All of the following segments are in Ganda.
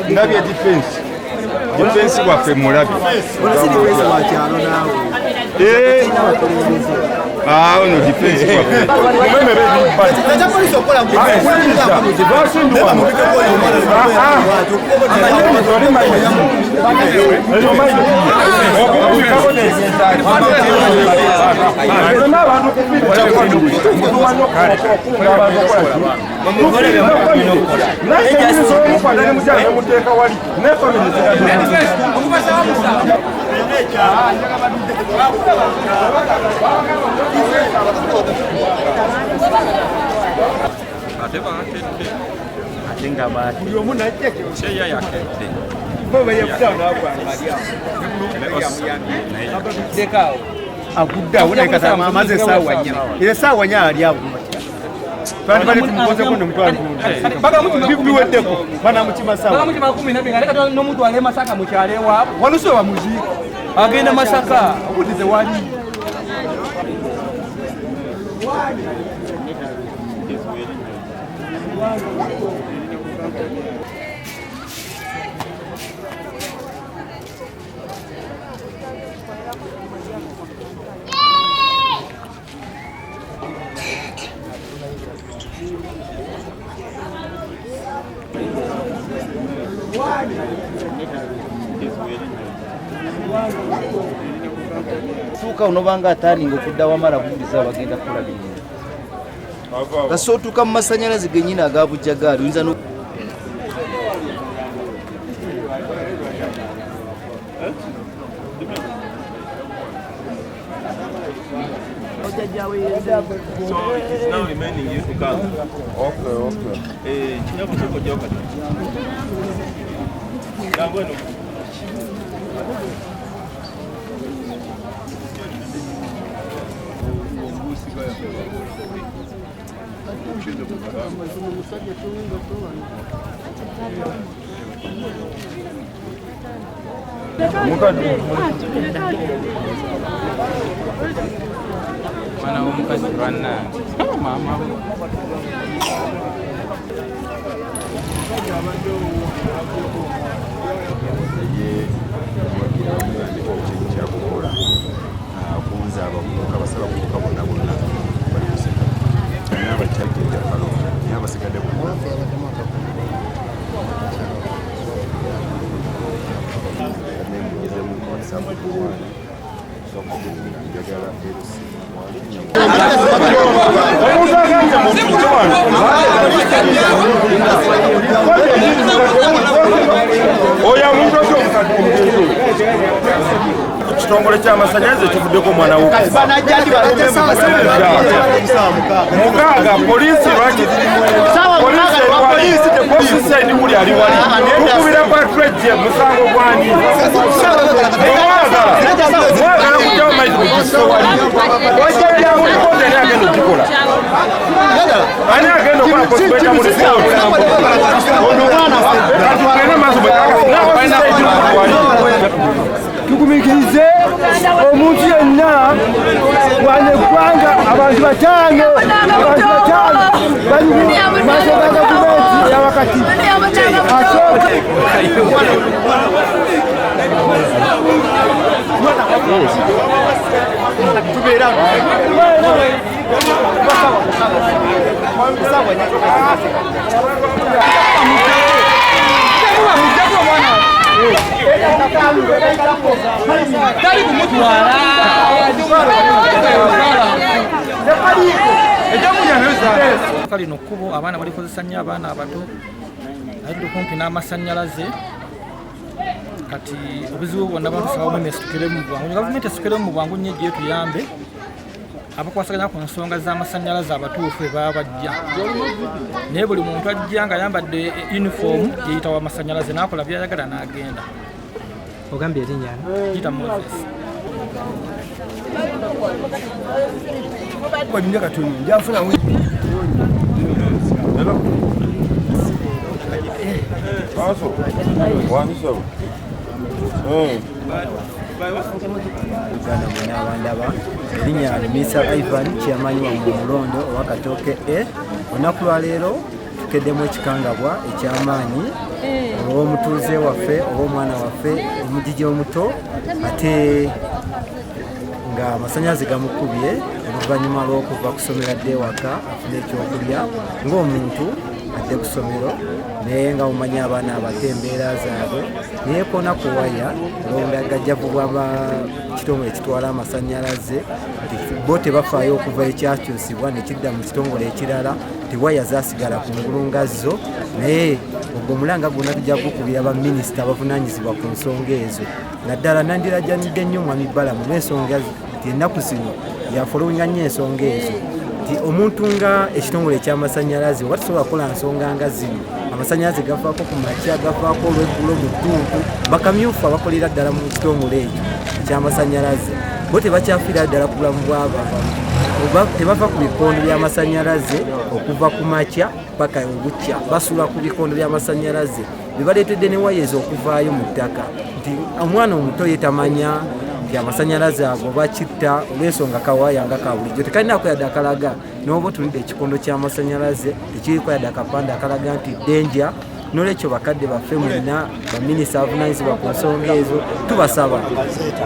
Ndabye defense waffe mulabi. Ono defense waffe. Agenda Masaka, obudize wali. Tuuka onobanga ataninga okudda wamala buuliza abagenda kulabirira. Kasita otuuka mu masannyalaze gennyini aga bujjagaali oyinza no So it is now remaining you to come. Okay, okay. Mwana w'omukazi bannange maama we. Kyakukola kunza abavubuka basaba kuvuka bonna bonna bali kuseka naye abakyagenda kalo naye abasigadde kukola Ekitongole ky'amasannyalaze kivuddeko omwana wo mukaaga. Poliisi lwaki polisi buli ali wali tukubira patreje? Musango gwani? Mwagala mwagala kujjawo maizi mugisse wali wajjajjamu lipooti. Ani agenda okugikola? Ani agenda okukola postmortem report? Katugende maaso. Bwe Tugumiikirize omuntu yenna wano eggwanga, abantu bataano bali mu maaso ga gavumenti eyawakati asooka. Tali kumutwala. Lino kkubo abaana balikozesa nnyo, abaana abato. Naye tuli kumpi n'amasannyalaze. Kati obuzibu bwonna, batusaba umeme esitukiremu mu bwangu, gavumenti esitukiremu mu bwangu nnyo, ejje tuyambe. Abakwasaganya ku nsonga z'amasannyalaze abatuufu baba bajja, naye buli muntu ajja ng'ayambadde uniform yeyita w'amasannyalaze, n'akola byayagala n'agenda. Ogambye erinnya ani? Gita Moses. Balinde katono, njanfuna. Hello. Aso. Wanisawo. Uganda mwena abandaba, erinnya Misa Ivan, chairman wammwe omulondo owa Katooke A. Olunaku lwaleero tukeddemu ekikangabwa ekyamaanyi olw'omutuuze waffe oba omwana waffe omugigi omuto, ate nga amasannyalaze gamukubye oluvannyuma lw'okuva kusomera dde ewaka afune ekyokulya ng'omuntu adde ku ssomero. Naye nga mumanyi abaana abato embeera zaabwe, naye koona ku waya olw'obulagajjavu bw'abakitongole ekitwala amasannyalaze nti bo tebafaayo. Okuva ekyakyusibwa ne kidda mu kitongole ekirala, ti waya zasigala ku ngulu nga zo. Naye ogwo omulanga gwonna tujja gukubira baminisita abavunaanyizibwa ku nsonga ezo. Naddala nandirajanidde nnyo mwami Balamu n'ensonga nti ennaku zino yafollowinga nnyo ensonga ezo, nti omuntu nga ekitongole ekyamasannyalaze oba tusobola kukola nsonga nga zino. Amasannyalaze gavaako ku makya, gavaako olweggulo mu ttuntu. Bakamyufu abakolera ddala mu kitongole ekyo ekyamasannyalaze bo tebakyafiira ddala ku bulamu bw'abantu, oba tebava ku bikondo by'amasannyalaze okuva ku makya paka obukya. Basula ku bikondo by'amasannyalaze bebaleetedde ne waya ezo okuvaayo mu ttaka, nti omwana omuto ye tamanya nti amasannyalaze ago bakitta olw'ensonga kawaya nga ka bulijjo tekalinako yadde akalaga. N'oba otulidde ekikondo ky'amasannyalaze, tekiriko yadde akapande akalaga nti danger. Nolwekyo bakadde baffe mwenna, baminisita abavunaanyizibwa ku nsonga ezo, tubasaba,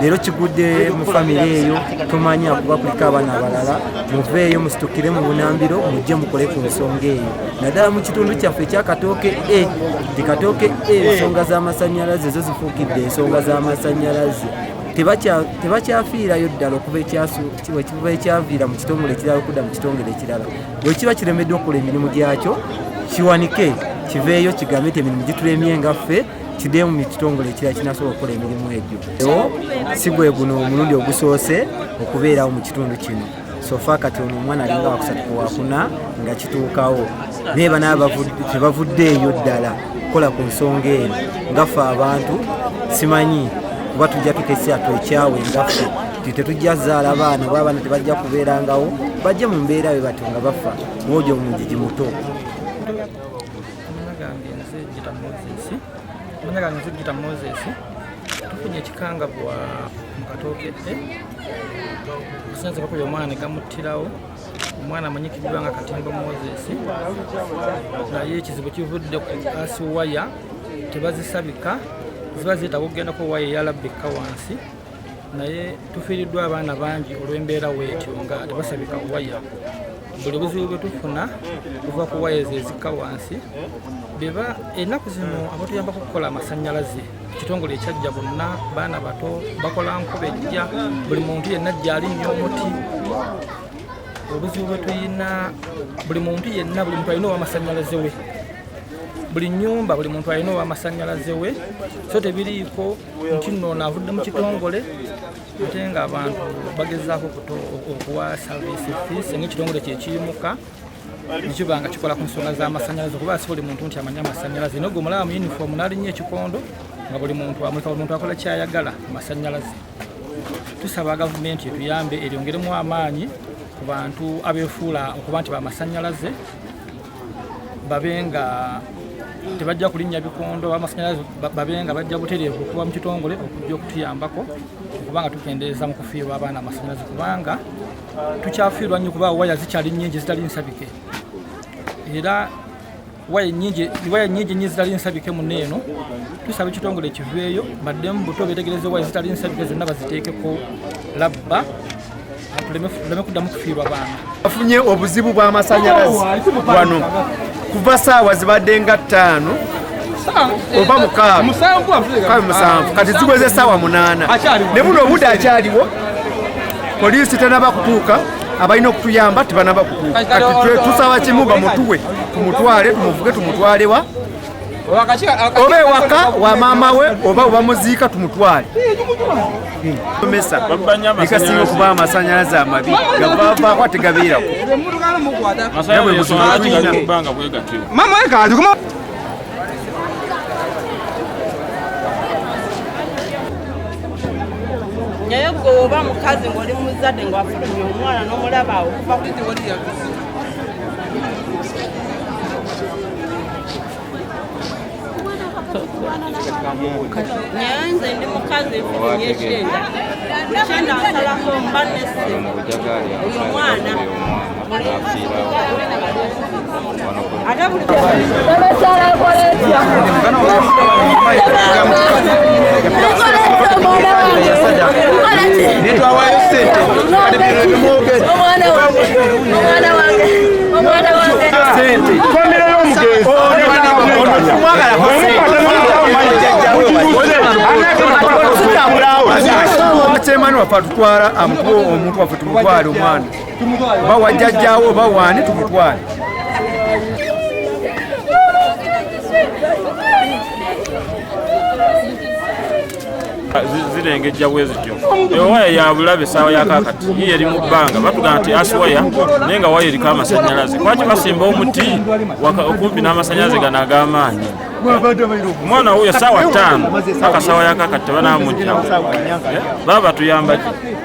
leero kigudde mu famire eyo, tumanya kuba kuliko abaana abalala, muveeyo musitukire mu bunambiro, mujje mukole ku nsonga eyo, naddala mu kitundu kyaffe ekya Katooke A, nti Katooke A ensonga z'amasannyalaze zo zifuukidde ensonga z'amasannyalaze. Tebakyafiirayo ddala okuva ekiva ekyaviira mu kitongole ekirala okudda mu kitongole ekirala. Bwe kiba kiremeddwa okukola emirimu gyakyo, kiwanike, kiveeyo kigambe nti emirimu gitulemye nga ffe, kiddeyo mu kitongole ekirala kinasobola okukola emirimu egyo. Si gwe guno omulundi ogusoose okubeerawo mu kitundu kino. So far kati ono omwana alinga wakusatu ku wakuna nga kituukawo, naye bana tebavuddeeyo ddala kukola ku nsonga eno. Nga ffe abantu simanyi kuba tujja tukesya twekyawe nga ffe nti tetujja zaala baana oba abaana tebajja kubeerangawo, bajje mu mbeera bwe batyo nga bafa ng'ogyo omugigi muto. Amanya gange nze Gita Moses. Amanya gange nze Gita Moses. Tufunye ekikangabwa mu Katooke A. Amasannyalaze gakubye omwana ne gamuttirawo. Omwana amanyikiddwa nga Katimba Moses, naye ekizibu kivudde ku earth waya, tebazisabika, ziba zeetaaga okugendako waya eyalabika wansi. Naye tufiiriddwa abaana bangi olw'embeera weetyo nga tebasabika waya. Buli buzibu bwe tufuna buva ku waya ezo ezikka wansi. Beba ennaku zino abatuyambako okukola amasannyalaze, ekitongole ekyajja, bonna baana bato, bakola nkuba ejja, buli muntu yenna ajja alinnya omuti. Obuzibu bwe tuyina, buli muntu yenna, buli muntu alina owamasannyalaze we. Buli nnyumba buli muntu alina ow'amasannyalaze we, so tebiriiko nti nno ono avudde mu kitongole, ate ng'abantu bagezaako okuwa service fees ng'ekitongole kye kiyimuka nekiba nga kikola ku nsonga z'amasannyalaze, kuba si buli muntu nti amanyi amasannyalaze. Naye gwe omulaba mu uniform n'alinnya ekikondo nga buli muntu amuleka, buli muntu akola kyayagala ku masannyalaze. Tusaba gavumenti etuyambe eryongeremu amaanyi ku bantu abeefuula okuba nti bamasannyalaze, babe nga tebajja kulinnya bikondo, bamasannyalaze babe nga bajja butereevu okuva mu kitongole okujja okutuyambako okuba nga tukendeeza mu kufiirwa abaana amasannyalaze, kubanga tukyafiirwa nnyo kuba waya zikyali nnyingi zitali nsabike, era waya nnyingi nnyo zitali nsabike muno eno. Tusaba ekitongole kiveeyo baddemu buto beetegereze waya zitali nsabike zonna baziteekeko labba, tuleme kuddamu kufiirwa baana. Bafunye obuzibu bw'amasannyalaze wano kuva saawa zibadde nga 5 oba 6 kati ziweze essaawa 8, ne buno obudde akyaliwo, poliisi tenaba kutuuka, abalina okutuyamba tebanaba kutuuka. Kati tusaba kimu, bamutuwe tumutwale, tumuvuge tumutwalewa oba ewaka wa maama we oba obamuziika tumutwale. Mesa likasinga okuba amasannyalaze amabi gavaavaako ate gabeerako. Naye gwe oba mukazi ng'oli muzadde ng'wafulumya omwana n'omulaba awo okuva naye nze ndi mukazi nfulumya ekyenda, buli kyenda nsalako mba nesse oyo mwana ate buli Famire y'omugenzi Chairman waffe atutwala amutuwe omuntu waffe tumutwale omwana oba wajjajjaawo oba waani tumutwale. Zirengejja bwe zityo. Ewaya ya bulabe essaawa ya kaakati ye eri mu bbanga, batugamba nti asiwaya naye nga waya eriko amasannyalaze. Lwaki basimba omuti okumpi n'amasannyalaze gano ag'amaanyi? Omwana wuuyo essaawa 5 paka ssaawa ya kaakati tebanamuggyako. Baba batuyamba ki?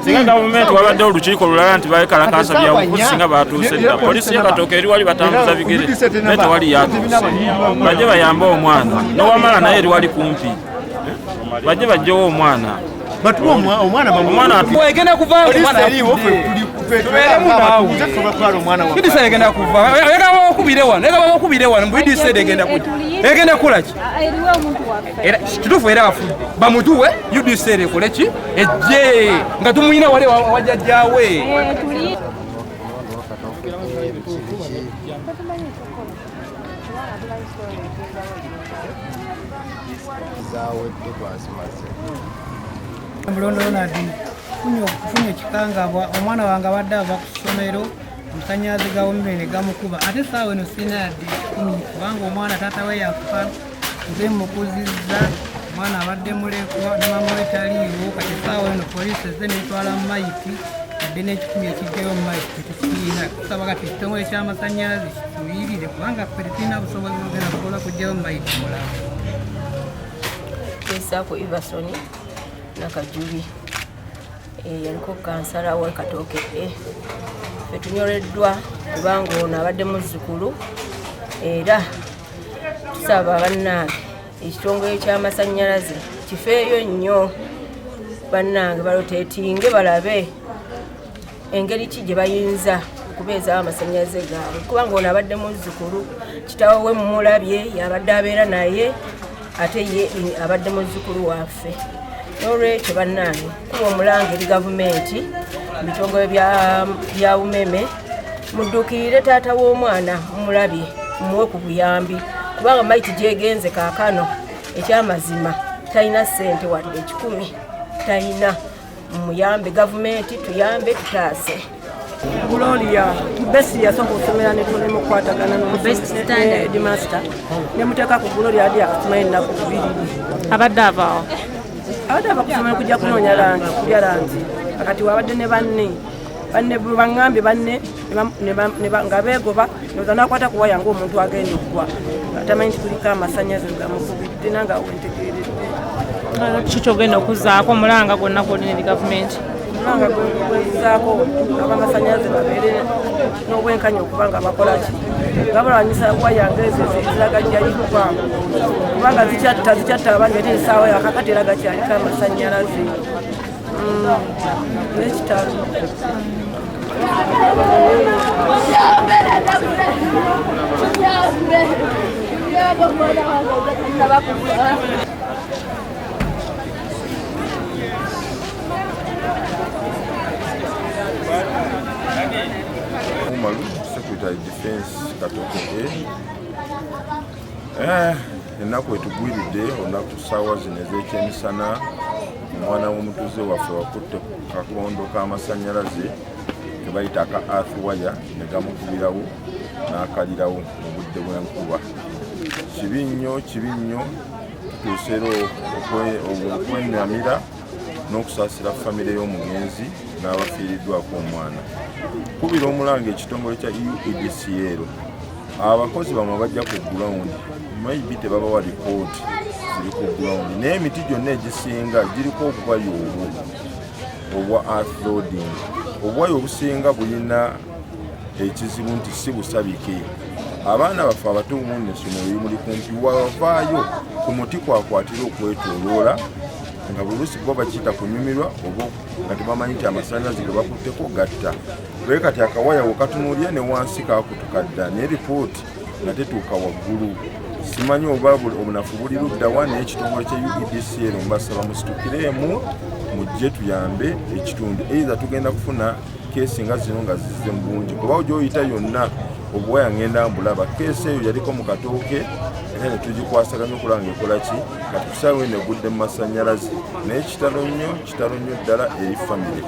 Singa gavumenti wabaddewo olukiiko lulala nti beekalakaasa byabufuzi singa baatuuse dda. Poliisi y'e Katooke eri wali batambuza bigere naye tewali yatuuse. Bajje bayambe omwana n'owamala naye eri wali kumpi. Bajje bajjewo omwana. Egenda kuva egenda kuva okubire wano egenda kujja egenda kukola ki? Kituufu era afudde bamutuwe UDC ekole ki ejje nga tumuyina wali wajjajjaawe. Mulondo Ronald funye ekikangabwa, omwana wange abadde ava ku ssomero amasannyalaze ga umeme ne gamukuba, ate essaawa eno sirina yadde 10 kubanga omwana taata we yafa, nze mukuzizza, omwana abadde mulekwa ne maama we taliiwo. Kati essaawa eno poliisi ezze n'etwala mayiti yadde n'ekikumi ekijjayo mayiti tetukirina. Tusaba kati ekitongole ky'amasannyalaze kituyirire kubanga ffe tetulina busobozi bugenda kusobola kuggyayo mayiti mulamu. Kesaako Everson Nakajubi yaliko kansala wa Katooke A. Ffe tunyoleddwa kubanga ono abadde muzzukulu, era tusaba bannange ekitongole ky'amasannyalaze kifeeyo nnyo, bannange baloteetinge balabe engeri ki gye bayinza okubeezaawo amasannyalaze gaabwe, kubanga ono abadde muzzukulu, kitaawe we mumulabye yabadde abeera naye, ate ye abadde muzzukulu waffe. N'olwekyo bannange kuba omulanga eri gavumenti mu bitongole bya umeme, mudduukirire taata w'omwana mumulabye mumuwe ku buyambi, kubanga mayiti gyegenze kaakano ekyamazima talina ssente wadde 10 talina. Muyambe gavumenti, tuyambe, tutaase. Gloria Best yasooka okusomera netulema okukwatagana n'headmaster nemuteeka ku gulo lyali akasoma ennaku 2. Abadde avaawo? Abadde ava kusomera kujja kunoonya langi, kulya langi. Akati wabadde ne banne baŋŋambye banne nga beegoba noza nakwata ku waya ng'omuntu agenda okugwa atamanyi nti kuliko amasannyalaze gamukubidde nange awo wentegeeredde. Kiki kyogenda okuzzaako omulanga gwonna gwolina eri gavumenti? Omulanga gwenzaako abamasannyalaze babeere n'obwenkanya okuba nga bakola ki nga balwanyisa waya ng'ezo eziragajjalibwa kubanga zikyatta abantu ate essaawa yakakati era gakyaliko amasannyalaze n'ekitalo. Umaru, Secretary Defense Katooke A. Ennaku etugwiridde olunaku ssaawa zino ez'ekyemisana, omwana w'omutuuze waffe wakutte kakondo k'amasannyalaze ke bayita aka earth wire ne gamukubirawo n'akalirawo mu budde bw'enkuba. Kibi nnyo, kibi nnyo. Tutuuse era okwennyamira n'okusaasira famire y'omugenzi n'abafiiriddwako omwana. Kubira omulanga ekitongole kya UEDCL, abakozi bamwe bajja ku ground maybe tebabawa ripooti ziri ku ground, naye emiti gyonna egisinga giriko obuwayo obwo obwa earth loading. Obuwayo obusinga bulina ekizibu nti si busabike. Abaana baffe abato mu essomero erimuli kumpi wavaayo ku muti kwakwatira okwetooloola nga buluusi bo bakiyita kunyumirwa oba nga tebamanyi nti amasannyalaze ge bakutteko gatta. Naye kati akawaya wekatunuulira ne wansi kakutuka dda, naye ripooti nga tetuuka waggulu. Simanyi oba obunafu buli luddawa, naye ekitongole kya UEDCL mbasaba musitukiremu mujje tuyambe ekitundu. Either tugenda kufuna keesi nga zino nga zizze mu bungi, kuba gy'oyita yonna obuwaya ngenda mbulaba. Keesi eyo yaliko mu Katooke era ne tugikwasaganya okulaba ng'ekola ki. Kati kusaawa eno egudde mu masannyalaze, naye kitalo nnyo, kitalo nnyo ddala eri famire.